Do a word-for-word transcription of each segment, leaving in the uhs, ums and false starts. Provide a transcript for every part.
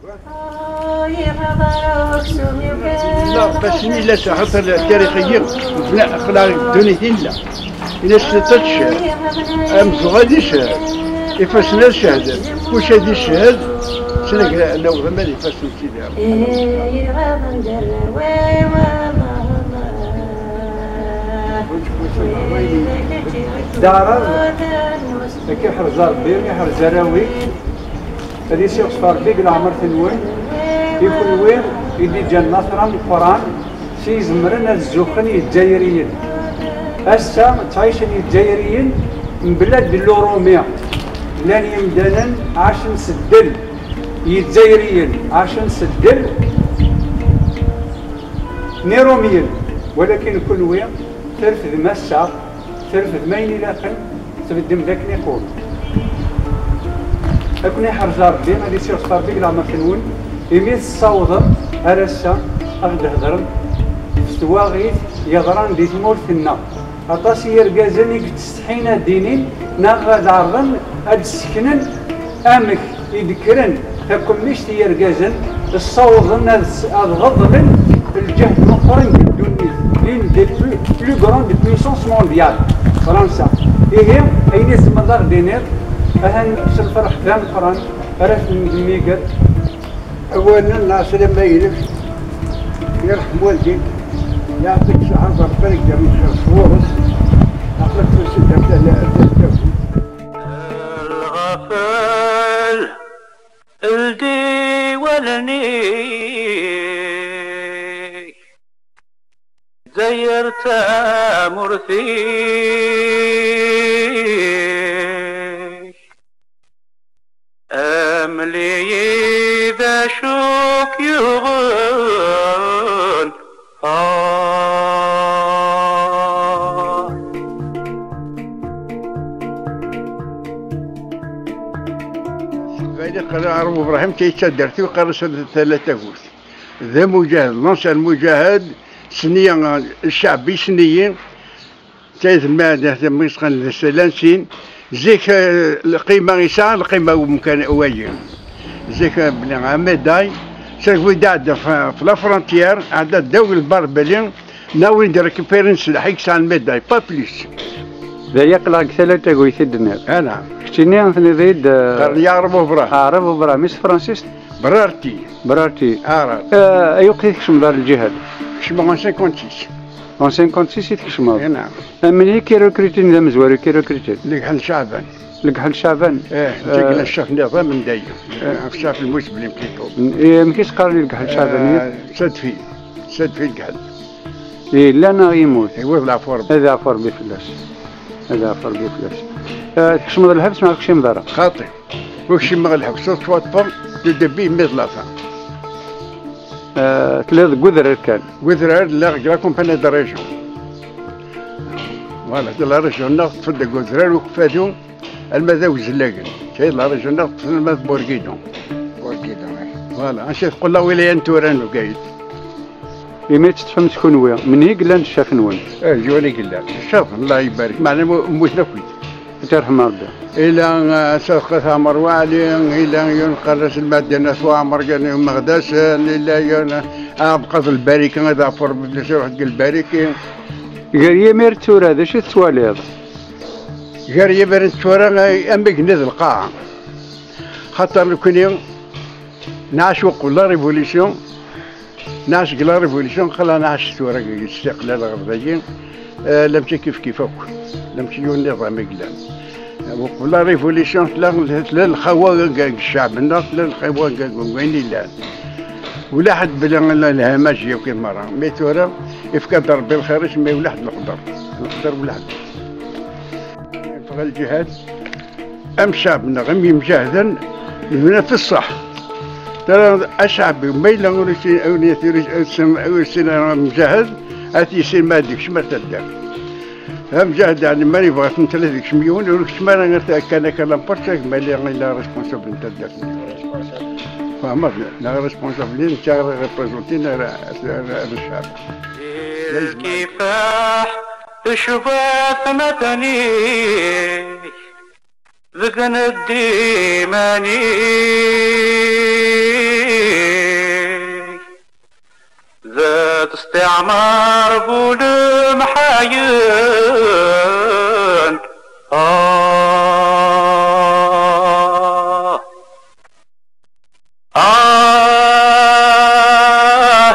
La, bac-nni la, xaṭer tarix-agi, aql-aɣ deg ddunit i nella. Ila s tiṭ ad tecɛel. Amzun ad yecɛel. Ifassen ad cehden. Kullec ad yeched. Ttnagra ad naweḍ ama d ifassen n Sidi Ṛebbi. D aɛrab, akka iḥrez Ṛebbi, iḥrez arraw-ik. Ad isiɣzef Ṛebbi deg leɛmert-nwen, i kunwi i d-iǧǧan later ameqqran s izemren ad zuxxen Yizzayriyen. Ass-a, ttɛicen Yizzayriyen mebla ddel urumi. Llan yimdanen ɛacen s ddel, Yizzayriyen ɛacen s ddel n Irumyen, walakin kunwi trefdem ass-a, trefdem ayen ilaqen, tbeddem d akken iqum. Ad ken-iḥrez Ṛebbi, ad isiɣzef Ṛebbi deg leɛmert-nwen, imi tessawḍem ar ass-a ad d-hedrem ɣef twaɣit yeḍran di tmurt-nneɣ. Aṭas n yirgazen i yettsetḥin ad d-inin neɣ ad ɛerḍen ad d-sseknen amek i d-kkren takemmict n yirgazen ssawḍen ad s-, ad ɣeḍlen lǧehd meqqren deg ddunit. L'une des plus, plus grandes puissances mondiales, Fransa. Ihi, ayen i tzemreḍ ad ɣ-d-tiniḍ, atan s lferḥ d ameqqran ara ten-nmiger. Awalen n lɛeslama-inek, yerḥem walidek, yeɛṭik ṣṣeḥḥa, Ṛebbi ad k-d-yerr lxir s ɣur-s, aql-ak tusudert ala tafut. Lɣafel, ldi wallen-ik, Dzayer d tamurt-ik. Mel-iyi-d acu k-yuɣen. Ah. Bani qqaren Ɛerbu Bṛahim, kay d taddart-iw, qqaren-as Tala Tagut. D amujahed, l'ancien mujahed, sniya, ccaɛbi sniyi, Tayd Mad, mi s-qqaren d Selansin, zik, eh, lqima yesɛa, lqima umkan wagi. Zik, eh, bni ameday, seg wid iɛedda f, f la frontière, ɛedda ddaw lbarbeli, nawin-d récupérer sslaḥ i yesɛan meday, pas plus. D aya aql-aɣ deg Tala Tagut i d-tenniḍ. Ala. Keččini tenniḍ-iyi-d, eh, qqaren-iyi Ɛerbu Bṛahim. Ɛerbu Bṛahim, i s tefransist? Brarti. Brarti. Ɛerb. Eh, ayweq i tkecmeḍ ar lǧihad? Kecmeɣ en cinquante-six. En cinquante-six i tkecmeḍ? Eh, naam. Eh, menhu i k-irekrutin d amezwaru i k-irekrutin? Legḥel Caɛban. Legḥel Caɛban? Eh, eh, ǧegna ccaf niḍam n dayem. Eh. Ccaf lmuslim plutôt. Eh, amek i s-qqaren i Legḥel Caɛban? Eh, Sadfi. Sadfi Legḥel. Yella neɣ yemmut? Iwweḍ leɛfu Rebbi. Ad yeɛfu Rebbi fell-as. Ad yeɛfu Rebbi fell-as. Eh, tkecmeḍ lḥebs neɣ ur tekcimeḍ ara? Xaṭi. Ur kcimeɣ lḥebs, ur ttwaṭṭfeɣ, de début mais de la fin. Eh, telliḍ deg wedrar kan? Deg wedrar, lliɣ deg la compagnie de région. Voilà, de la région, neɣ teṭṭef-d deg wedrar ukfadu, alma d Awezlagen. Kay la région, neɣ teṭṭef alma d Borguidon. Borguidon, eh. Voilà, ansi teqqel la wilaya n tura n Bgayet. Imi teṭṭfem-tt kunwi, menhu i yellan d ccaf-nwen? Eh, d yiwen i yellan. Ccaf, Allah ibarek, meɛna mu-, mmuten akk-it. Ad t-yerḥem Rebbi. Ila, eh, Sadqat Ɛmer Waɛli, ila yiwen qqaren-as Lmadda n At Waɛmer, gan Imeɣdasen, ila yiwen, eh, Ɛebqaḍ Lbariki, ad ɛfu Rebbi fell-as, iruḥ deg Lbariki. Gar yimir d tura, d acu i tettwaliḍ? Gar yimir d tura, eh, am igenni d lqaɛa. Xaṭer nekni nɛac uqbel la révolution, Nɛac deg la révolution, qla nɛac tura deg istiqlal ɣer dagi, eh, la mačči kif kif akk, la mačči yiwen niḍam i yellan. Uqbel la révolution tella, tella lxawa deg, deg ccɛeb-nneɣ, tella lxawa deg, deg wayen yellan. Ula ḥedd bla la lhamaji akk i merra. Mi tura, ifka-d Rebbi lxir-is, mi ula ḥedd leqder. Leqder ula ḥedd. Yeffeɣ lǧihad. Am ccɛeb-nneɣ, am yimjahden, nebna fi ṣṣeḥ. Tara acɛeb-iw, ma yella ur yessin, ur yessin, ur yessin, ur yessin ara amjahed, ad t-yissin ma ad yekcem ar taddart. Amjahed, yeɛni, ma yebɣa ad t-ntel ad yekcem yiwen, ur yekcem ara ar ta-, kan akka l'importe, ma yella, yella responsable n taddart-nni. Fehmeḍ? Neɣ responsable, netta ara représenter, ara, ara, ara ccɛeb. Lkifaḥ tecba tmatani. Deg neddi mani. Tiɛmar bu lemḥayen. Ah, ah,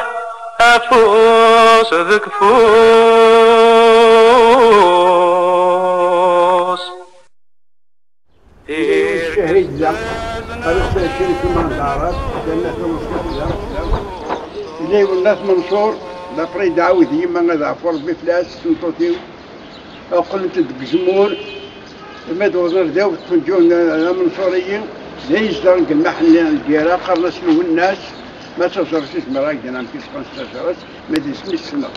afus deg ufus. Ccahid da, qal-as Crif Imandarat, Jannat Lmustafa. Illa yiwen n At Menṣur, d'après, d aɛawed yemma ad ɛfu Ṛebbi fell-as, s tmeṭṭut-iw. Qqlent-d deg uzemmur, ma d-wwḍen ar da, ṭṭfen-d yiwen d Amenṣuriyi, d ay izedɣen deg lmaḥen n lgirra, qqaren-as Lwennas, ma d taẓrist i zemreɣ ad k-d-nɛem tis xemsa taẓrist, ma d isem-is ssneɣ.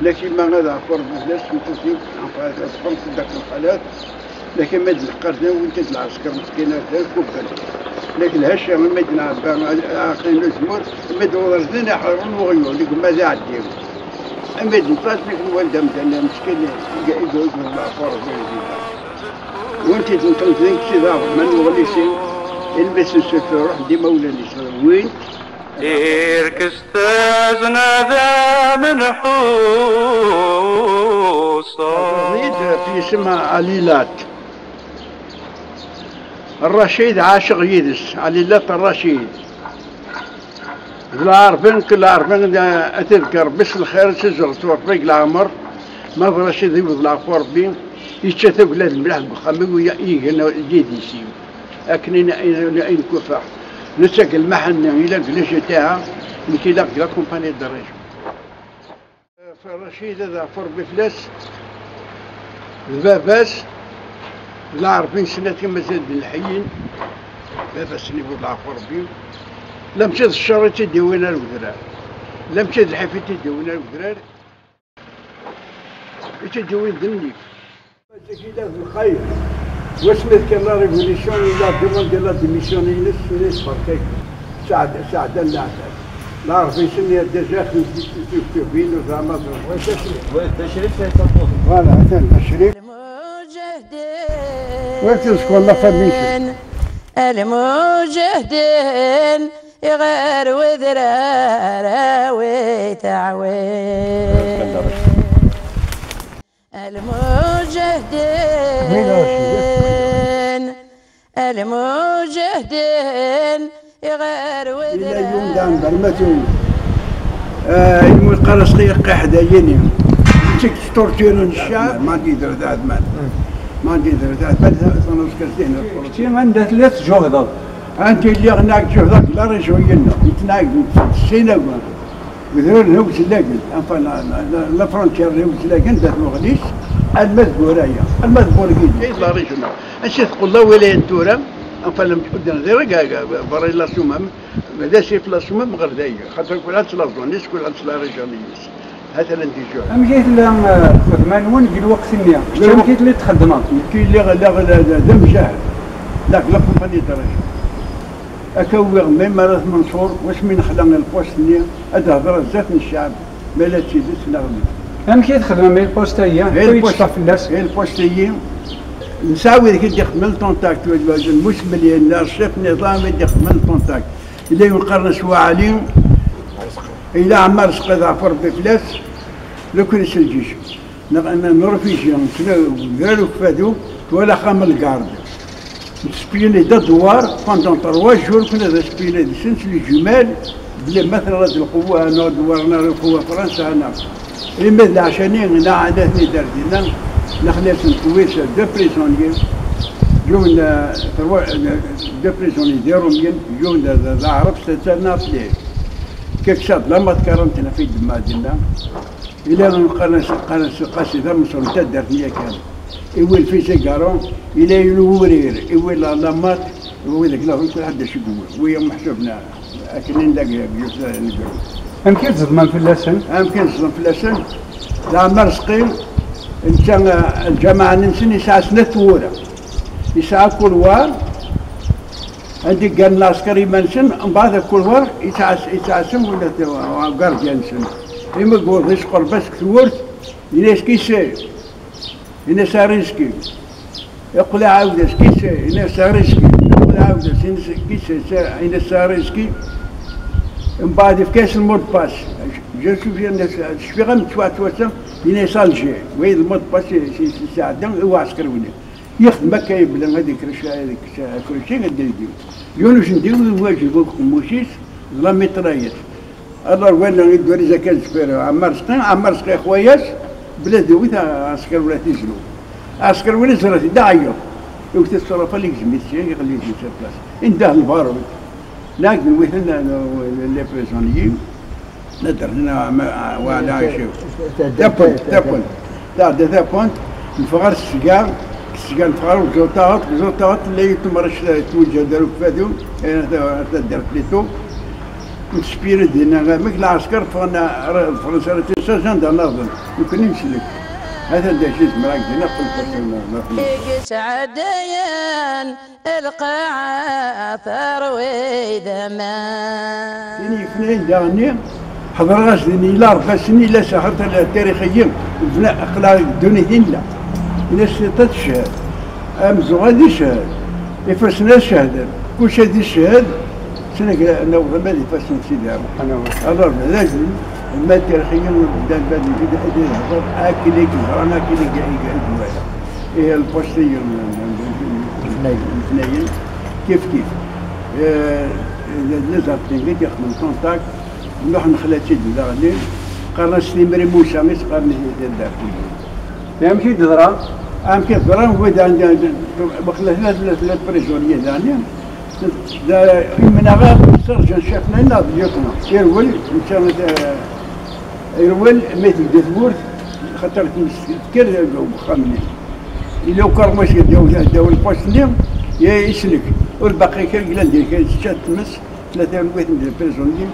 Lakin ma ad ɛfu Ṛebbi fell-as, tmeṭṭut-iw, enfin, teffeɣ-d deg lxalat, lakin ma d-neqqar da, wwin-t-id lɛesker meskin ar da, kubben. Lakin lhaca, ma d-nɛebba aɛaqil n uzemmur, ma d-wwḍen ar da, iḥeṛṛen uɣyul, deg ma d iɛeddi. Ama d nfas nek n wanda mdan meskin i yegzem lɛefuṛ. Win t-id-nṭel din ksida ṛṛman uɣlisi, ilmisen s truḥ d imawlan-is. Win irkes tazna d amenḥuṣa. Id fi isem Alilat. Rracid ɛaceɣ yid-s, Alilat Rracid. D lɛerbi, nekk lɛerbi, ad t-ibegg Ṛebbi s lxir, ad tt-iẓeɣ ttwaṛebba deg leɛmer. Ma d Racid iwweḍ leɛfu Ṛebbi, yečča tagella d mliḥ deg uxxam-iw, i, i igan yidis-iw. Akken i, i, i nkufaḥ. Netta deg lmaḥ-nni, ila deg la G T A, nekk ila deg la compagnie de région. Racid ad ɛfu Ṛebbi fell-as, d baba-s, d lɛerbi n snat i mazal d lḥeyyin, baba-s-nni bu d leɛfu Ṛebbi, la mačči d cceṛ i tt-id-yewwin ar wedrar, la mačči d lḥif i tt-id-yewwin ar wedrar, i tt-id-yewwin d nnif. Mazal yella d lxayr. Wasmi d-tekker la révolution, yella demandé la démission-ines, nni-s berka-k. Saɛd-, saɛdan leɛtab. Lɛerbi-nsen déjà xedmen-t-id tubin, zeɛma d. Voilà, atan d acrif. Lmuǧahdin. Welcome to la famille. Lmuǧahdin, iɣer wedrar a wi teɛwin. Lmuǧahdin, lmuǧahdin, iɣer ila yum dan bermatun. Yum iqqar-as qiq qiḥ dayini. Zik torturen ccɛeb. Ma d-idra d aɛedman. Ma d-idra d aɛedman, tanuskert din. Kečči anda tella tǧuhdeḍ? Anti lliɣ nag ǧuhdeɣ la région-inu. Nag sinaga. Udrar n Iwezlagen, enfin, la, la, la frontière n Iwezlagen, dat Muɣlis, alma d Buraya, alma d Burgili. Kayt la région. Ansi teqqel la wilaya n tura, enfin, la mtqudden dira, ga, ga, ga, برا la Soummam, d asif la Soummam ɣer dagi, xaṭer kullant la zone-is, kullant la région-is. Hatan déjà. Amek ay tella, eh, lxedma-nwen deg lweqt-nni? Kečč amek ay telliḍ txeddmeḍ? Nekk lliɣ, lliɣ d, d, d amjahed. La, la compagnie de région. Akka uwiɣ même ara At Menṣur, wasmi nexla lpost-nni, ad d-hedreɣ zdat n ccɛeb, ma la d tidet neɣ d. Amek i txedmem i lpost-agi? Amek i yetteffeɣ fell-as? I lpost-agi, nesɛa wid i d-ixedmen le contact, wid lwajen, Musemlin, arcif niḍam i d-ixedmen le contact. Yella yiwen qqaren-as Waɛli, yella Ɛmar Seqqi, ad yeɛfu Rebbi fell-as, lukan s lǧic. Neɣ n, n réfugiés, n Udrar Ukeffadu, twala axxam n lgarde. Nespiyuni d adewwar, pendant trois jours, kunna d aspiyuni deg-sen s les jumelles, belli ma tenɣa-d lqewwa, neɣ adewwar, neɣ lqewwa Fransa, neɣ. Imi d leɛca-nni, neɣ ɛad ad ten-id-ar dinna, neɣ xli-asen twis deux prisonniers, yiwen, euh, trois, euh, deux prisonniers d Iṛumyen, yiwen d, d, d Aɛrab, c'est un appelé. Quelque ça, d la matière, ɣef i d-temma dinna. Ila qqaren-as, qqaren-as Qasi d amesur n taddart-nni yakan. Iwi lfizigaru, ila ilu wurir, iwi la, la mat, iwi deg la rue, kul ḥedd acu yewwi. Wi meḥsub na, akken i ndag yus negru. Amek i tẓedmem fell-asen? Amek i nẓedem fell-asen? Leɛmer Seqqi, netta, eh, lǧamaɛ-nsen yesɛa snat twura. Yesɛa couloir, anda i gganen lɛesker iman-nsen, mbeɛd couloir, yesɛa, yesɛa sem wala t-, gardien-nsen. Imi yewweḍ isqerb-as deg tewwurt, Yenna-as: "Qui c'est?" Yenna-as: "Ariski." Yeqqel iɛawed-as: "Qui c'est?" Yenna-as: "Ariski." Yeqqel iɛawed-as: "Qui c'est?" Yenna-as: "Ariski." Mbeɛd yefka-yas le mot de passe. Je me souviens, cfiɣ am ttwaɛettwaseɣ, yenna-yas Alger. Wayi le mot de passe, si, si, si, sɛedda i uɛesker-wini. Yexdem akka, yebla ad ikrec, ad ikrec, ad ikrec, ad d-yeddu. Yiwen ujendi, iwajeb uqemmuc-is, d la mitraillette. Alors, wala i ddwar izakal zeffir Ɛmar Sqi, Ɛmar Sqi xwa-yas, bla d-iwit ɛesker wala tizlu. Ɛesker wala zrat-id aɛeyyeḍ. Iwet-as s urafal, igzem-it sya, iɣelli-d sur place. Indah lbarud. Nag d witen, les prisonniers. Nadder hna, ma, wa, la, Tapunt, Tapunt. Tɛedda Tapunt, neffeɣ ɣer Tesga, Tesga neffeɣ ɣer Uẓuṭaɣet, Uẓuṭaɣet tella yiwet temṛact tweǧǧa-d ar ukfadu, eh, ta-, taddart plutôt. Nespiri dinna, amek lɛesker ffɣen, ffɣen s arratis, agenda naḍen, nekkni neslek. Atan d acu i zemreɣ ad k-d-iniɣ, qqel ɣer naḍen. I yesɛeddayen lqaɛa terwi d aman. Tin yefnayen daɣen-nni, ḥeḍreɣ-as din, yella Ṛebbi ass-nni, yella s axaṭer tarix-agi, yefna, aql-aɣ deg ddunit i nella. Ini-as tiṭ ad teched, amzuɣ ad iched, ifassen ad cehden, kullec ad iched, ttnagla-, naweḍ ama d ifassen n Sidi Ṛebbi. Alors, d acu, ma tarix-agi, d, d, d, d, ad ihder akken i k-ẓran, akken i k-, i k-, i k-wala. Ihi lpost-agi n, n, n, n, n, n, kif kif. Eh, d, d les artistes i d-ixedmen contact, nruḥ nexla-tt-id daɣen, qqaren-as Timri Musa, i s-qqaren i taddart-agi. Amek i d-teḍra? Amek i d-teḍra? Wid ɛend-, ɛend-, waqila tella, tella, tella prisonnier daɣen, d, imneɣ sergent-chef-nneɣ d lieutenant. Irwel, netta, eh, irwel, mi tebda tmurt, xaṭer tmes tekker deg uxxam-nni. Yella ukermus ddaw, ddaw lpost-nni, ya-, islek. Ur baqi kra, yella din kra tečča tmes, tlata n wayt n prisonniers.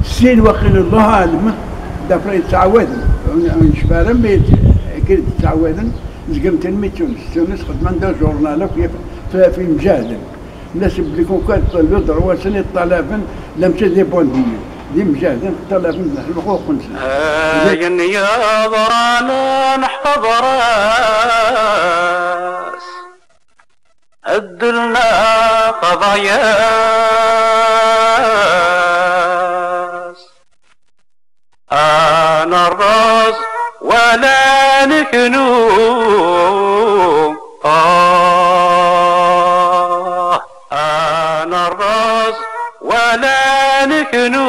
Sin waqil, Allahu aɛlem, d'après yettɛawaden. Ur, ur necfi ara, mais akken ttɛawaden, zgan-ten mi d Tunes. Tunes xedmen d ajournal akk, yaf-, f-, f imjahden. Nnas belli kukat le droit-nsen i ṭṭalaben, la mačči d ibundiyen, d imjahden ṭṭalaben lḥuquq-nsen. Ayen yeḍran ḥeḍr-as, ddel neɣ qḍay-as. Ad nerreẓ wala neknu. Ah, ad nerreẓ wala neknu.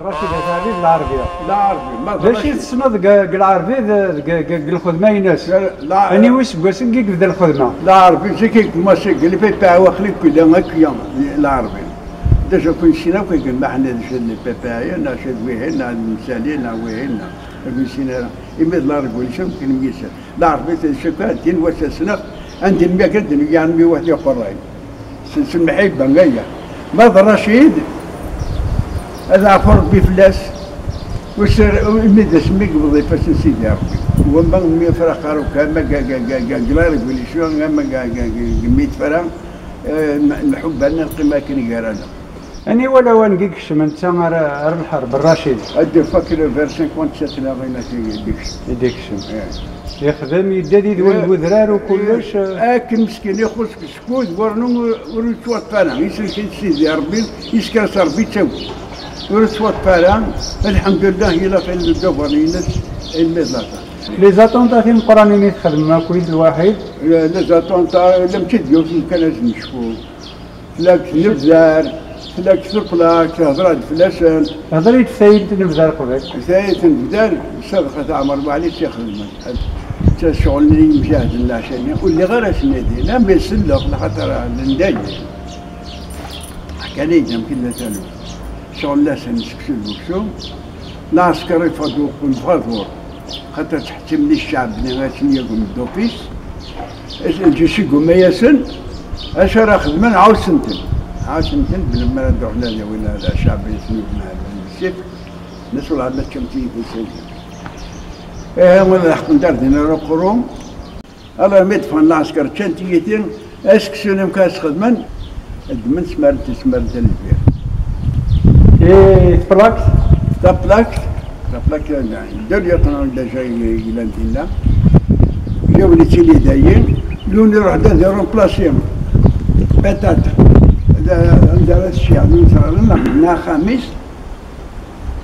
Racid At Ɛli d Lɛerbi. Lɛerbi, ma d acu i tessneḍ deg, deg Lɛerbi, d, deg, deg, deg lxedma-ines? La, la. Aniwi iseggasen i yebda lxedma? Lɛerbi, zik i gma-s, i gli pépins, waqil kul akya, Lɛerbi. Déjà ur nessin akk akken ma ḥna d acu d lpapa-ya, neɣ acu d wihin, neɣ d lemsali, neɣ wihin, neɣ ur nessin ara. Imi d la révolution, ken myesser. Lɛerbi d acu akka, din wass asneɣ, anda nemyager, d-, yeɛni mi wat iqerray. S, s lmeḥibba, aya. Ma d Racid, ad ɛfu Rebbi fell-as, ur s-, imi d asmi yewweḍ ifassen Sidi Rebbi. Wamma mi yefra aqerru-k, ama ga, ga, ga, ga, ga la révolution, ama ga, ga, ga, ga mi tefra, Eh, n-, nḥubb ad nqim akken gar-aneɣ. Aniwa lawan i ikecmen netta ar, ar lḥerb, Racid? Ad d-ifakken vers cinquante-sept neɣ ayen akka i d-ikcem. I d-ikcem. Eh. Yexdem, yedda d idwan n, eh, wedrar u kullec, eh. Akken meskin ixuṣ deg skud, wernu ur, ur yettwaṭṭef ara. Isellek-it Sidi Rebbi, isker s Rebbi ttawil. Ur yettwaṭṭef ara, lḥemdullah, ila xir n dduban-ines, ilmi d laṭa. Les attentats timeqqranin i txedmem akkit lwaḥid? Eh, les attentats, la mačči d yiwet kan ad s-necfu. Tella deg tnebdar, tella deg teplak, tehder-d fell-asent. Hder-iyi-d tayi n tnebdar qbel. Tayi n tnebdar, Sadqa Ɛmer Buɛli i tt-ixedmen. D ccɣel n yimjahden n leɛca-nni, ur lliɣ ara ass-nni din, am selleɣ, laxaṭer llan dayen. Ḥkan-iyi-d amek i tella taluft. Ccɣel n leɛca-nni seksu d uksum, lɛesker ifeḍ uqbel bɣadur. Xaṭer ttḥettimen i ccɛeb-nni ad ten-yagem d'office, lǧic igumma-yasen, acu ara xedmen, ɛussen-ten. Ɛussen-ten, bla ma ara d-ruḥen ad awin ccɛeb-nsen i ssif, nnas wellah ma teččam tiyita-nsen. Ihi, wala leḥqen-d ar din ara uqerru, alarmi d-ffɣen lɛesker, ččan tiyita, aseksu-nni amek ara s-xedmen, ddmen, smaren-t, smaren-t ar lbir. Et taplakt? Taplakt, taplakt, deux lieutenants déjà yellan dinna. Yiwen yettili dayi, yiwen iruḥ-d ad iremplasi. Peut-être. Anda ara tecciɛ, yiwen teɣra, neɣ Axxam-is,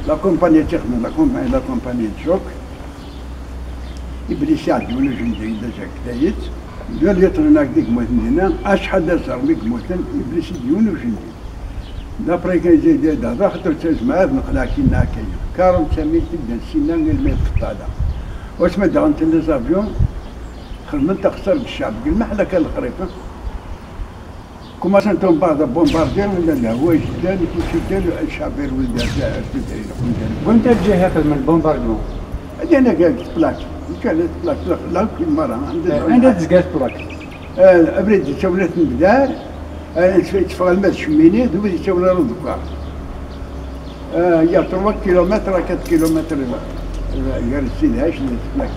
la compagnie tt-ixedmen, la compagnie, la compagnie d Joc, Iblis iɛeddi win ujendi yella Jack Dayet, d wali yeṭṭlen ak-d i yemmuten dinna, acḥal d aẓar mi yemmuten, Iblis i d yiwen ujendi. D'après kan zid d hḍa, xaṭer ur ttazma ad neqleɛ kinna akka. Quarante-cinq mille i d-nessinna ilmi d tqala. Wasmi d-ɣen les avions, xedmen taxsar deg ccɛeb, deg lmeḥla kan lexrifa. Commencent à bombarder, à bombarder, la, la, ouais, je donne, je donne, je donne. وانت تجي هاخذ من البومباردمون؟ عندنا كاع بلاك، كان بلاك، لا، لا، كل مرة عندنا. عندها تزقات بلاك. آه، ابريد يتسولف من بدار، آه، يتفغل ما تشميني، دوبي يتسولف الدكار. آه، يا trois kilomètres، quatre kilomètres، آه، يا رسيد هاش، بلاك.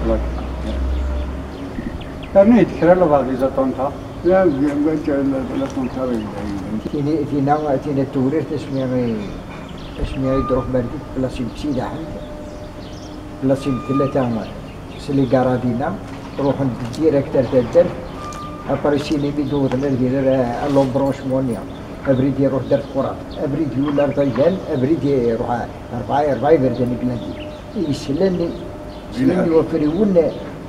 بلاك. ترنيت كرا لبعض إذا طنطا. لا، لا، لا، لا، لا، لا، لا، لا. Tini, tina, tina tewrirt asmi i, asmi i d-ruḥ Mergit, blasem Sidi Ḥmed, blasem tlata s les gradins, ruḥen direct ar taddart, après sini mi d-uwḍen ar din, ar, à l'embranchement-nni, abrid iruḥ-d ar Tqurat, abrid yuli ar Ḍaygan, abrid iruḥ ar rebɛa, rebɛa iberdan i yellan din. Yeslan, slan i wafriwen,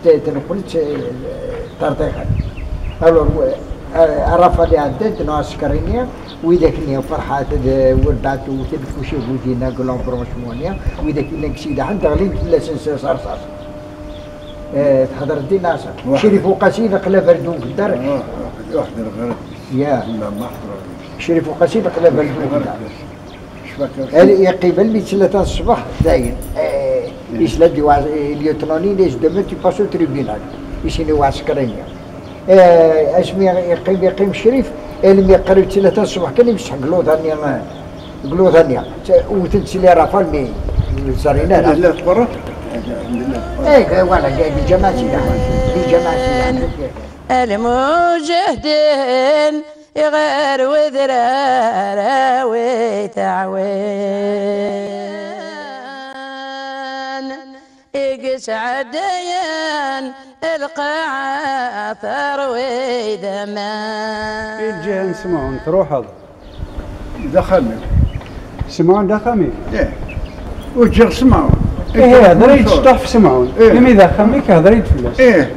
t-, tenqel-itt, eh, tarḍiɣen. Alors, eh, Rafal iɛedda-d, neɣ asekrini, widak-nni, Ferḥat, d, Werbaɛt, wten kuci budina, deg l'embranchement-nni, widak-nni deg Sidi Ḥmed, ɣlin fell-asen s, s rṣaṣ. Eh, tehder-d i Naṣer. Waḥ. Crif Uqasi, neqla berdu ugeddar. Waḥ, waḥ, waḥ, waḥ, waḥ. Ya. La, ma ḥḍreɣ. Crif Uqasi, neqla berdu ugeddar. Cfak. Ali, yeqqim almi d tlata n ṣṣbeḥ, dayen. Eh, yesla-d i wa-, i lieutenant-nni, les deux, tu passes au tribunal. Isini uɛsekṛi-nni. Eh, asmi yeqqim, yeqqim Crif, almi qrib d tlata n ṣṣbeḥ kan, imseḥ deg luḍa-nni, eh, deg luḍa-nni. Wten-tt les rafales, mi ur ẓrin ara. Alhamdulillah, tqerreb. Alhamdulillah, tqerreb. Eh, voilà, di, di ǧamaɛ Sidi Ḥmed. Di ǧamaɛ Sidi Ḥmed. Lmuǧahdin. Iɣer wedrar a wi teɛwan, i yesɛeddayen lqaɛa terwi d aman. I lǧiha n Semɛun truḥeḍ? D axxam-iw. Semɛun d axxam-ik? Ih. Ur ǧǧiɣ Semɛun. Ihi, hder-iyi-d cṭuḥ f Semɛun. Ih. Imi d axxam-ik, hder-iyi-d fell-as. Ih.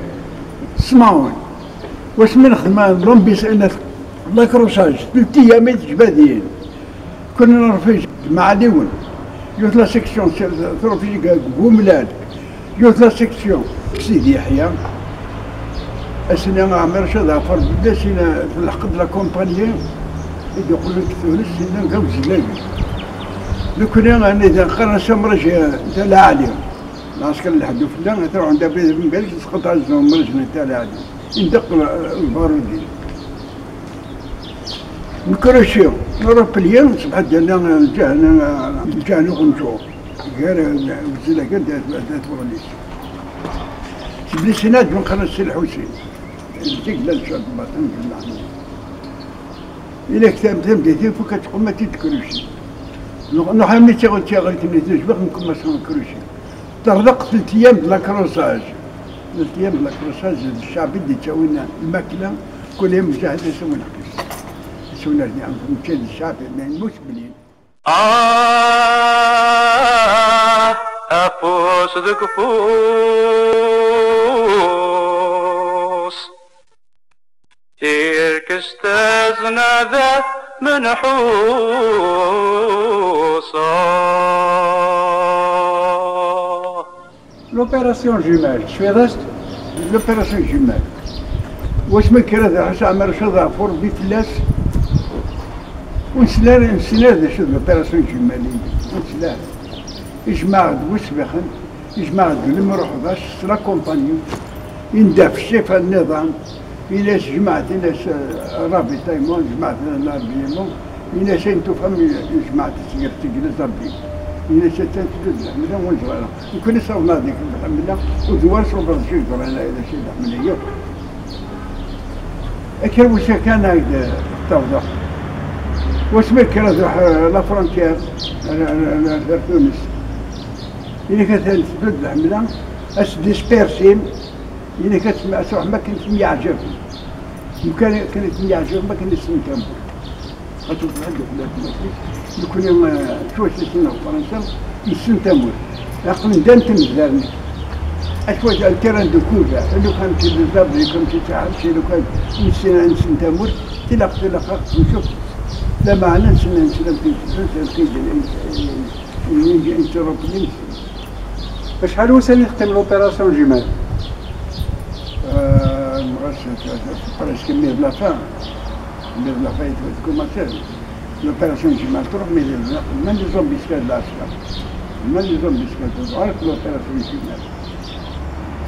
Semɛun. Wasmi nexdem l'embis-, la croisage, tlata yyam i tejbadin. Kunna nrefij d Maɛliwen. Yiwet la section, s-, trefij deg Umlal. Yiwet la section, Sidi Yeḥya. Ass-nni Ɛmer Caḍɛafar, d ass-nni telḥeq-d la compagnie i d-yeqqlen deg Tunes, nnan d awezlag. Nekkni, anida qqaren-as amṛij n Tala Ɛli. Lɛesker n Lḥeddu fell-a, ad ruḥen d abrid n Balik, tesqeḍ azzu n Mrejna Tala Ɛli. Indeq lbarudi. Nekruci, nruḥ pelya, ṣbeḥ ddana, lǧahna, lǧahna uɣenǧur. Gar, uzlagan, d, d, d, Weɣlis. Seg lisinad, nqerra Si Lḥusin. Zik llan cad baṭen, jemɛen. Ila ktam, tamdit, ifuk ad tqum, ad t-id-kruci. Nuḥ, nuḥ, armi d tiɣ-, tiɣrit-nni, tejbex, nkumas nkruci. Terḍeq tlata yyam d la croisage. Tlata yyam d la croisage, d ccaɛb i d-ittawin lmakla, kul yum mujahid isawin lḥeqq-is. Isawin ar di-, nečča d ccaɛb, ma yemmut, blin. Ah, afus deg ufus. Tirkest aznada menḥusa. L'opération jumelle, tecfiḍ-as-d? L'opération jumelle. Wasmi kra d Ḥasan Ɛmer Caḍɛafur, di fell-as, ur nesli ara, ur nesli ara d acu d l'opération jumelle-agi. Ur nesli ara. Ijmeɛ-d Busbixen. Ijmeɛ-d Lemruḥ Bac s la compagnie, indef ccif n niḍam, in-as jemɛet, in-as, euh, ravitaillement, jemɛet l'habillement, in-as ayen tufam, jemɛet-tt gar tegla zabbi, in-as attan tdud lḥemla, ur neẓri ara. Nekkni sawḍen-aɣ-d lḥemla, ur d war ṣuber d acu yeḍran, d acu i d lḥemla yakk. Akken wis kan ad d-tawḍeɣ. Wasmi kker ad ruḥ, eh, la frontière, ar, ar, ar, ar Tunes. Ini-k atan tdud lḥemla, ad s-dispersim, ini-k ad tm-, ad truḥem akken temyeɛǧabem. Lukan akken temyeɛǧabem, akken i sen-tamur. Xaṭi, tɛedda fell-as. Nekkni, eh, ttwasisen ɣer Fransa, nessen tamurt. Aql-n dan temzar-nni. Acu, le terrain de couvert, le kan, c'est des arbres, comme c'est ça, c'est le kan, nessen, nessen tamurt, tilaq, tilaq, nshuf. Lameɛna nessen, nessen, nessen, nessen, nessen, nessen. Acḥal wussan i teqqim l'opération Jumelles? Euh, presque, presque mille la fin. Mille la fin, il faut commencer. L'opération Jumelles, trop, mais même les zombies, c'est de la, même les zombies, c'est de la, l'opération Jumelles.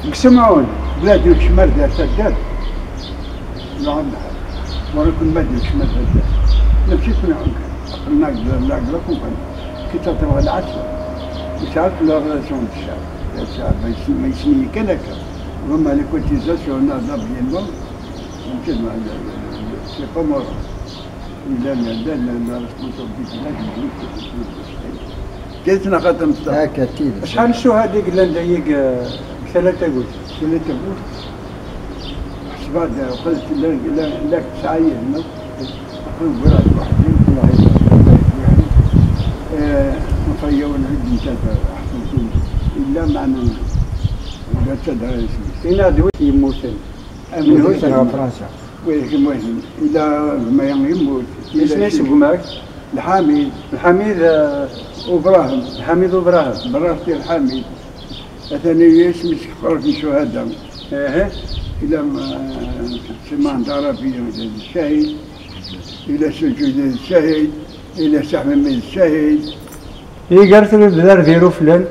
Deg Semɛun, bla d-ikcem ar d taddart. Nɛum lḥal. Ur ikun ma d-ikcem ar taddart. Nefsi kun nɛum kan. Aql-aɣ la, la, la compagnie. Kita tebɣa lɛaci. Yesɛa la relation d ccɛeb. Ccɛeb ma yesni, ma yesni kan akka. Vraiment, les cotisations, on a bien bon. C'est pas mort. Llan, llan, llan, la responsabilité, la, je dis que c'est tout. Kayt neɣ xaṭi Mustapha? Akka d tidet. Acḥal n ccuhada i yellan da yig, eh, deg Tala Tagut? Tala Tagut. Ḥesbeɣ-d, eh, uqal la, la, la tesɛa yid-neɣ. Aql-i wwiɣ-d waḥdi. Allah ibarek. Eh, enfin, yiwen ɛid n tata, ḥsen kullec. Illa meɛna, ur d-ttadar isem-is. Ini-aɣ-d wi yemmuten. Amek i yemmut? Ɣer Fransa. Wihin, wihin. Ila gma yemmut. Isem-is gma-k? Lḥamid. Lḥamid, eh, Ubrahim. Lḥamid Ubrahim. Brahim Lḥamid. Atan isem-is kefret n ccuhada. Ehe. Ila, eh, Siman Darabi d ccahid. Ila Sujud d ccahid. Ila Saḥmimi d ccahid. Iger tlul d arbiru fell-an.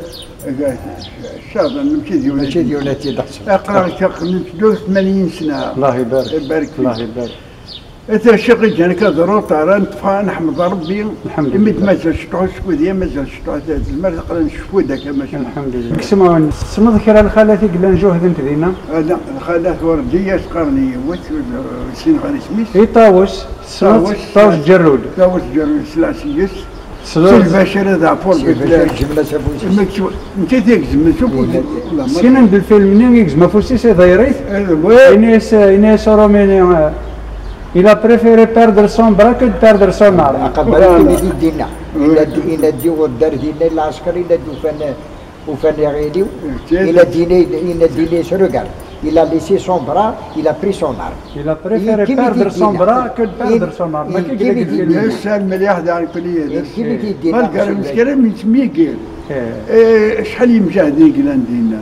Caḍen, mačči d yiwen. Mačči d yiwen ad t-id-ḥesben. Aql-aɣ ttaqen-d tmanya sna. Allah ibarek. Ibarek fik. Allah ibarek. Ata ciq i ǧǧan akka d ruṭar, ad neṭṭef, ad neḥmed Ṛebbi. Lḥemdulillah. Imi d-mazal ciṭuḥ uskud-ya, mazal ciṭuḥ tezmert, aql-aɣ nceffu-d akka, mačči. Lḥemdulillah. Deg Semɛun, tessneḍ kra n lxalat i yellan juhdent dinna? Ala, lxalat ur d-iyi as-qqaren i yiwet, ur ssineɣ ara isem-is. I Ṭawes, tessneḍ? Ṭawes, Ṭawes Ǧerrud. Ṭawes Ǧerrud, s laɛsiyes. Tesliḍ? Si Lbacir ad ɛfuṛ. Si Lbacir, gzem-as afus-is. Netta i t-igezmen s ufus. Skin-d lfilm-nni, igzem afus-is, iḍeyyer-it. Eh, ouais. Ini-as, ini-as Urumini, euh, il a préféré perdre son bras que de perdre son arme. Aqabal. Voilà. Ini-d dinna. Ouais. Ina d-, ina d-iwedder dinna, lɛesker, ina d-ufan, ufan iɣil-iw. Ina d-, ina d-, ina d-, ina s regard. Il a laissé son bras, il a pris son arme. Il a préféré perdre son bras que de perdre son arme. Malgré meskira, yettemyigir. Eh, acḥal yemjahden i yellan dinna.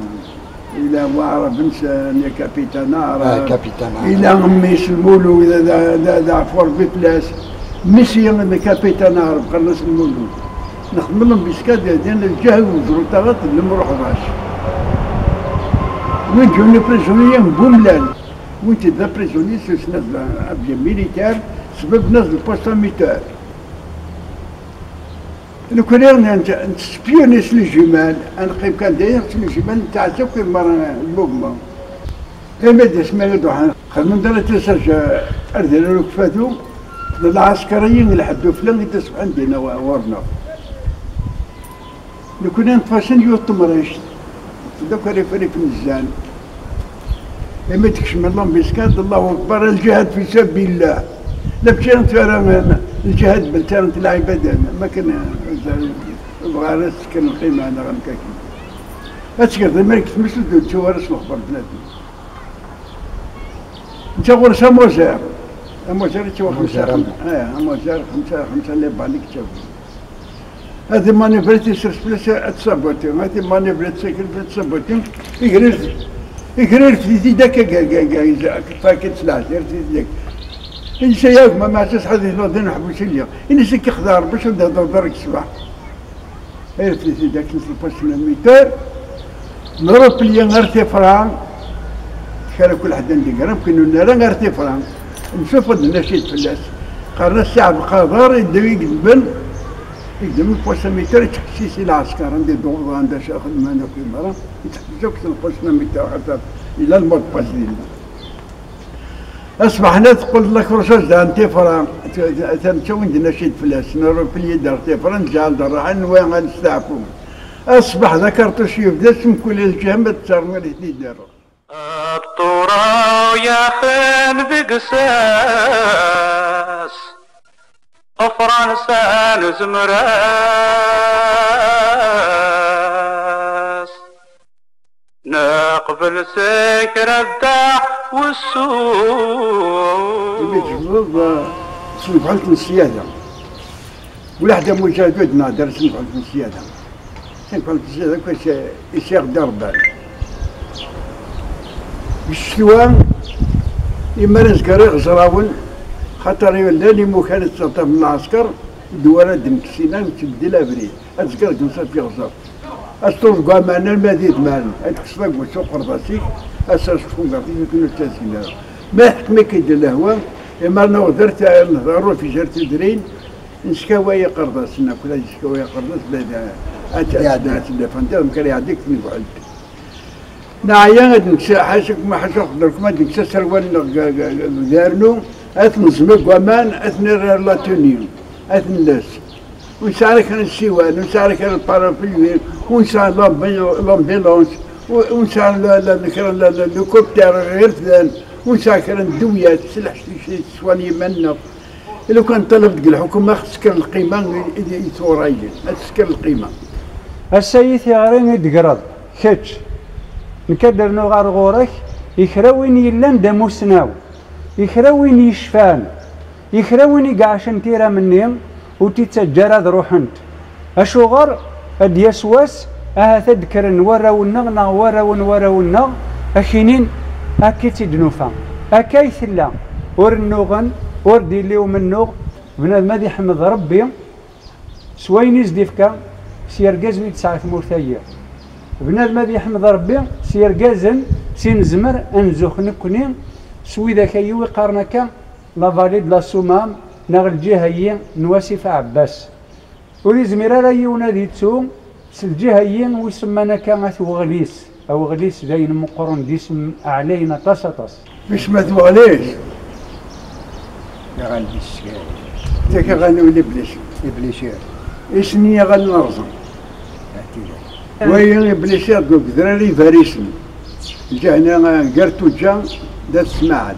Ila waɛrab nsen, ya kapitan aɛrab. Ah, kapitan aɛrab. Ila mmi-s Lmulud, d, d, d, d ɛfur Biplas. Mmi-s ya kapitan aɛrab, qqaren-as Lmulud. Nexdem l'embuscade din, lǧahi uẓru taɣaṭ d lemruḥ ɣac. Win d-yuni prisonnier n Bumlal. Win d-yedda prisonnier s usnaz avion militaire, sebab naz le poste militaire. Nekkni nett-, nettspiyuni s les jumelles, ad neqqim kan dayen s les jumelles, nettɛassa akk i merra le mouvement. Imi d asmi i d-ruḥen, xedmen-d ara tirsaǧ ar diri ukfadu, d lɛesker-agi n lḥedd ufella i d-iṣebḥen dinna ɣur-neɣ. Nekkni neṭṭef-asen yiwet temrict, d akk rrif rrif n zzan. Imi d-kecmen l'embuscade, Allahu Akbar, lǧihad fi sabilillah. La bcirent ara lǧihad beltarent lɛibada, ma kan bɣa ara s-tekken lqima neɣ amkaki. Ad tgeḍ imir deg tmes ur d-tettu ara s lexber bnadem. Netta ɣur-s amuzer. Amuzer yettwaxem s axxam. Eh, amuzer, xemsa, xemsa n les balles i yettawi. Ad imanivri tisers fell-as ad tsabuti, ad imanivri tisakin fell-as ad tsabuti. Igrir, igrir fti-t-id akka, ga, ga, ga, ga, akka, fakit s leɛzir, fti-t-id akka. Insa ya gma Maɛzaz ḥad ihleḍ din ḥbus illi. Insa k-ixdeɛ Rebbi s ad d-hdeṛ ḍer deg ṣṣbeḥ. Irfed-it-id akken s lpos n lmitur, nruplyi ar Tifra, kra kul ḥedd n degra, mkin ur nara ar Tifra, nsuffeɣ-d nnacid fell-as, qqaren-as Si Ɛebdqader, idda i yedben, yedben lpos n lmitur, yettḥessis i lɛesker, anda i d-uwḍen, anda xedmen akk i merra, yettḥessis akk s lpos n lmitur, ɣef ila lmod pas dinna. Aṣbeḥ-nni teqqel la Croisade n Tifra, t-, t-, atan ttawin-d nnacid fell-as, nruplyi-d ar Tifra, njeɛl-d rraḥa, nwa ad nesteɛfu. Aṣbeḥ d akarṭuc yebda, s mkul lǧiha ma d-ttarun ad t-id-rreɣ. Ṭṭura yaxen deg-s ass. Fransa nezmer-as neqbel s kra ddaɛwessu. Imi tjebdeḍ, eh, s lebḥelt n ssyada. Ulaḥed am ujerdu d-nehder s lebḥelt n ssyada. S lebḥelt n ssyada, akk is-, isiɣ-d irebban. Di ccetwa, imi ara nezger iɣeẓrawen, xaṭer llan imukan ttaṭṭafen lɛesker, ddwa ara d-nekkes sina, nettbeddil abrid. Ad zger deg unṣaf yeɣẓer. Ad teṭṭuḍ deg waman arma d idmaren, ad tekkseḍ aggus uqerḍas-ik, ad serseḍ tfungaḍ-ik akken ur ttazgen ara. Ma iḥkem-ik-id lehwa, imarna uɣder ta-, nehḍer ur fijer tudrin, neskaway iqerḍasen, akk la neskaway iqerḍas, la d-, ad Iɛeddi. Ad d-afan, d amkan iɛeddi deg tnebḥelt. Neɛya ad nekkes, ḥaca ma ḥaca uqedder-kum ad nekkes aserwal-nneɣ g-, g-, g-, d arnu, ad t-neẓmi deg waman, ad t-nerr ar la tenue, ad t-nelles. Ur nesɛi ara kra n ssiwan, ur nesɛi ara kra n parapluie, ur nesɛi lambi-, l'ambulance, ur, ur nesɛi ara la, la, la, kra n la, la, l'hélicoptère ɣer fdan, ur nesɛi kra n ddewyat, s leḥcic i teswan yiman-nneɣ. Lukan nṭaleb deg lḥukuma, ad tesker lqima i, i, i tɣura-yi, ad tesker lqima. Ass-a i tiɣri i d-tegreḍ, kečč. Nekk ad d-rnuɣ ar ɣur-k i kra win yellan d amusnaw, i kra win yecfan, i kra win i iɛacen tiram-nni ur tt-ittaǧǧa ara ad ruḥent. Acuɣer ad d-yas wass, ahat ad d-kkren warraw-nneɣ neɣ warraw n warraw-nneɣ, ad k-inin, akka i tt-id-nufa. Akka i tella. Ur nnuɣen, ur d-illi umennuɣ, bnadem ad iḥmed Rebbi s wayen i s-d-ifka, s yergazen i d-tesɛa tmurt-agi. Bnadem ad iḥmed Rebbi s yergazen, s i nezmer ad nzux nekkni s widak-agi i qqaren akka, la vallée de la Soummam, neɣ lǧiha-yi n Wasif Aɛebbas. Ur izmir ara yiwen ad ittu s lǧiha-yi wi semman akka At Weɣlis. Aweɣlis d ayen meqqren d isem ɛlayen aṭas, aṭas. Isem At Weɣlis. Iɣan di Skyay. Yak iɣan ul Iblis. Iblis. Isni iɣan n rẓen. Wayi Iblis iɣ deg udrar ibarisen. Lǧahna gar tuǧǧa d at smaɛel.